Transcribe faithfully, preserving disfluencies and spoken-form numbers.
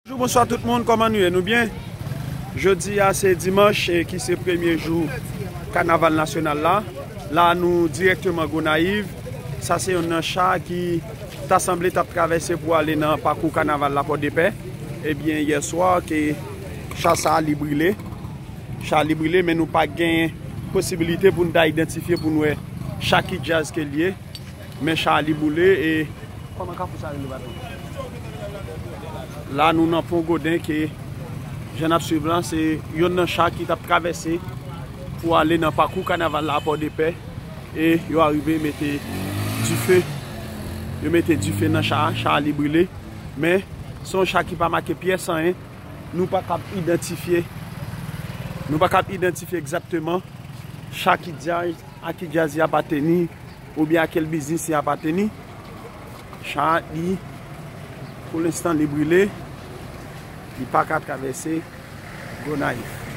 Bonjou, bonswa tout moun, kòman nou ye? Nou byen? Jodi a se dimanch, e ki se premye jou kanaval nasyonal la. La nou dirèkteman Gonayiv. Sa se yonn nan cha ki ta sanble t ap travèse pou ale nan pakou kanaval la Pòdepè. Ebyen, yè swa, ke cha sa a li brile. Cha li brile, men nou pa gen posibilite pou n ta idantifye, pou n wè cha ki djaz ke l ye. Men cha li boule e kòman kafou sa rele, patwon? La nou nan Pon Goden, ke jan n ap swiv lan, se yonn nan cha ki t ap travèse pou ale nan pakou kanaval la Pòdepè, e yo arive mete dife. Yo mete dife nan cha a, cha a li brile. Men se yon cha ki pa make pyès anyen. Nou pa kab idantifye, nou pa kab idantifye egzakteman cha ki djaz, a ki djaz li apateni, oubyen a kèl biznis li apateni. Cha a, li, pou lenstan, li brile, li pa ka travèse Gonayiv.